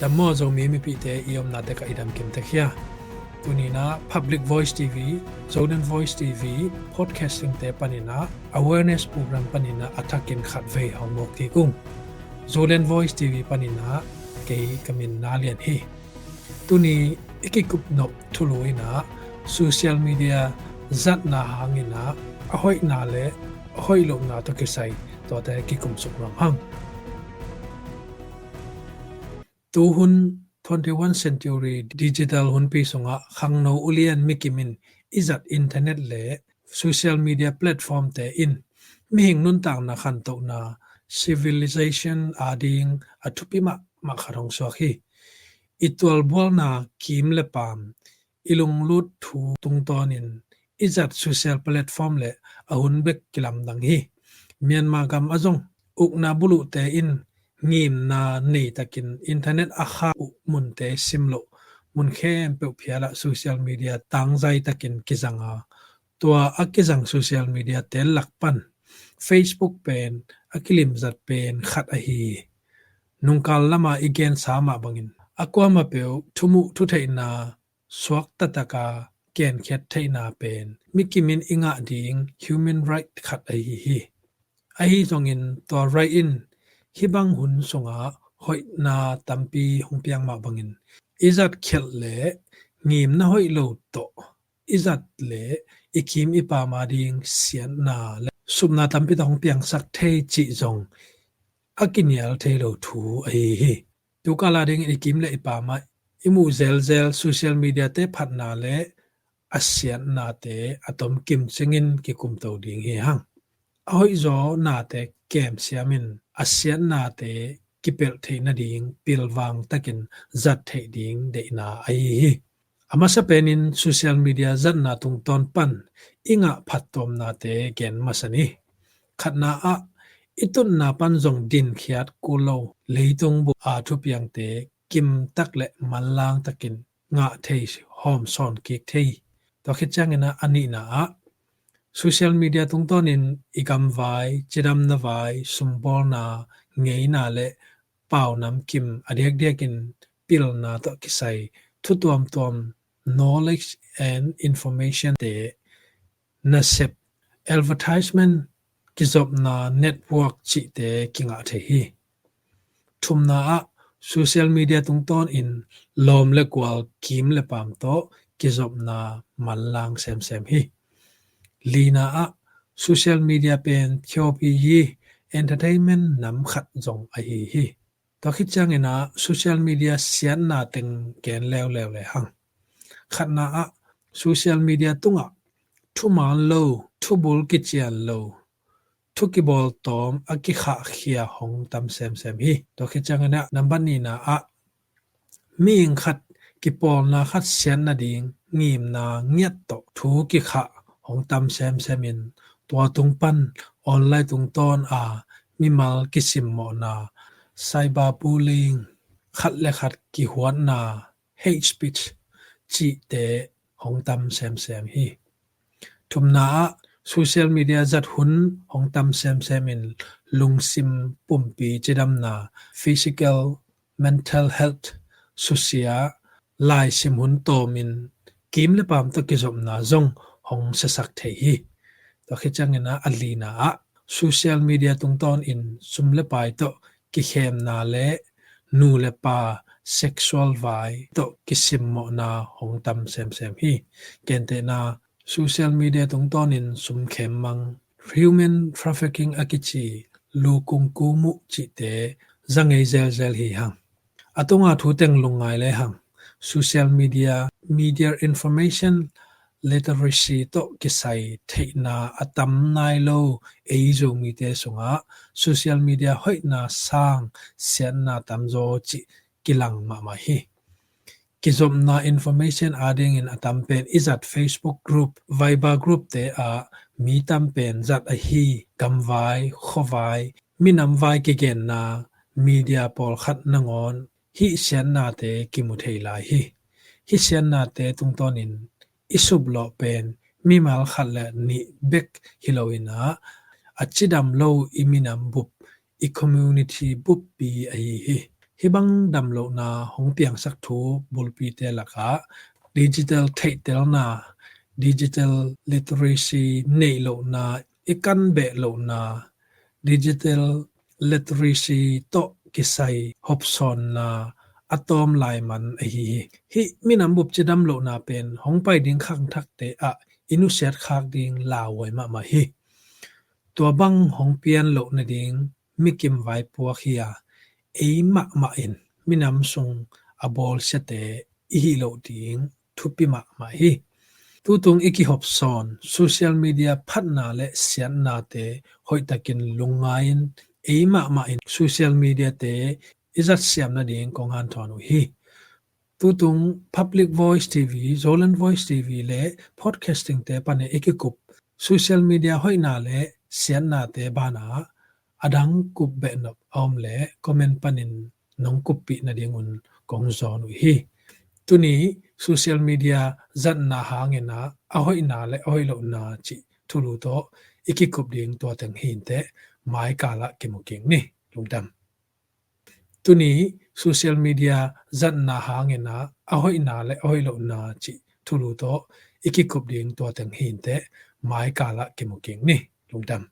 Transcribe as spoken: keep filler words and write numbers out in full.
Dam maw Zomi mipihte, i omnate ka i damkim tek hia? Tuninah Public Voice T V, Zoland Voice T V, podcastingte paninah awareness program paninah a thakin khatvei hong mawk kik ung. Zoland Voice T V paninah kei ka min Na Lian hi. Tuni i kikup nop thulu inah social media zatna hanginah a hoihna le a hoih lohna tawh kisai tuate kikum suk nuam hang. Tuhun twenty-one century digital hunpi sungah khangno ulian mikim in i zat internet le social media platformte in mihing nuntakna khantohna, civilization ading a thupi mahmah khat hong suak hi. I tualbualna kim le paam, i lunglut thu tungtawnin i zat social platform le a hun bek kilamdang hi. Myanmar gam a zong ukna buluhte in ngimna neitakin internet a kha uh munte simloh mun khempeuh phialah social media tangzaitakin kizanga, tua a kizang social media te lak pan Facebook pen a kilimzat pen khat ahi hi. Nungkal lama i gensa mah bangin a kuamah peuh thumuh thutheihna suak taktaka genkhiat theihna pen mikimin i ngah ding human right khat ahi hi. Ahi zongin tua right in hih bang hun sungah hoihna tampi hong piang mah bangin i zat khialh le ngimna hoih lo tawh i zat le i kim i paam ading siatna le supna tampi tawh hong piangsak thei cih zong a kinial thei lo thu ahi hi. Tukal adingin i kim le i paam ah i muh zelzel social media te phatna le a siatnate a tomkim cingin kikumto ding hi hang. A hoihzawnate kemsiamin a siatnate kipelh theih nading pilvang takin zat theih ding deihna ahi hi. A masa penin social media zatna tungtawn pan i ngah phattuamnate gen masa ni. Khatna ah i tutna pan zong dinkhiat kul lo leitung bup a thupiangte kimtak le manlang takin ngah thei hawm sawn kik thei. Tua khit ciangin ah a nihna ah social media tungtawnin i gamvai, cidamna vai, sumbawlna, ngeina le pau namkim a diakdiakin pilna tawh kisai thu tuamtuam, knowledge and information te, nasep, advertisement, kizopna, network cihte kingah thei hi. Thumna ah social media tungtawnin lawm le gual, kim le paam tawh kizopna manlang semsem hi. Lina ah social media pen thiopi hi, entertainment nam khat zong ahi hi. Tua khit ciangin ah social media siatna teng gen leuleu le hang. Khatna ah social media tungah thuman lo, thubul kician lo, thu kibawl tawm a kikhahkhia hong tam semsem hi. Tua khit ciangin ah nambat nihna ah mihing khat kipawlna khat siat nading ngimna ngiat tawh thu kikhah hong tam semsemin tua tung pan online tungtawn a mimal kisimmawhna, cyberbullying, khat le khat kihuatna, hate speech cihte hong tam semsem hi. Thumna ah social media zat hun hong tam semsemin lungsim pumpi cidamna, physical, mental health, susia, laisim hun tawmin kim le paam tawh kizopna zong hong siasak thei hi. Tua khit ciangin ah a lina ah social media tungtawnin sum le pai tawh kikhemna le nu le pa sexual vai tawh kisimmawhna hong tam semsem hi. Gentehna, social media tungtawnin sum khemmang, human trafficking a kici, lu kungku muh cihte za ngei zelzel hi hang. A tunga thu teng lungngai le hang. Social media, media information literacy tawh kisai theihna a tam nai lo ei Zomite sungah social media hoihna sang siatna tamzaw cih kilang mahmah hi. Kizopna information adingin a tam pen i zat Facebook group, Viber group te ah mi tam pen zat ahi gamvai, khuavai, minamvai kigenna media pawlkhat nangawn hih siatnate kimu thei lai hi. Hih siatnate tungtawnin i suplawh pen mimal khat le nih bek hi loin ah a cidam lo i minam bup, i community buppi ahi hi. Hih bang damlohna hong piangsak thu bulpite lakah digital theihtelna, digital literacy neih lohna, i kan beh lohna, digital literacy tawh kisai hopsawnna a tawm lai man ahi hi. Hih minam bup cidam lohna pen hong pai ding khangthakte ah i nusiat khak ding lauhuai mahmah hi. Tua bang hong pian loh nading mikim vaipuak hi a, ei mahmah in minam sung a bawlsiate i hih loh ding thupi mahmah hi. Tutung i kihopsawn social media phatna le siatnate hoihtakin lungngai-in ei mahmah in social mediate i zatsiam nading kong hanthawn uh hi. Tutung Public Voice T V, Zoland Voice T V le podcastingte panin i kikup social media hoihna le siatnate banah a dang kup behnop a om le comment panin nong kuppih nadingun kong zawn uh hi. Tuni social media zatna hangin ah a hoihna le a hoih lohna cih thulu tawh i kikup ding tua teng hi inteh, maikal ah kimu kik ni. Lungdam. Tuni social media zatna hangin ah a hoihna le a hoih lohna cih thulu tawh i kikup ding tua teng hi inteh, maikal ah kimu kik ni. Lungdam.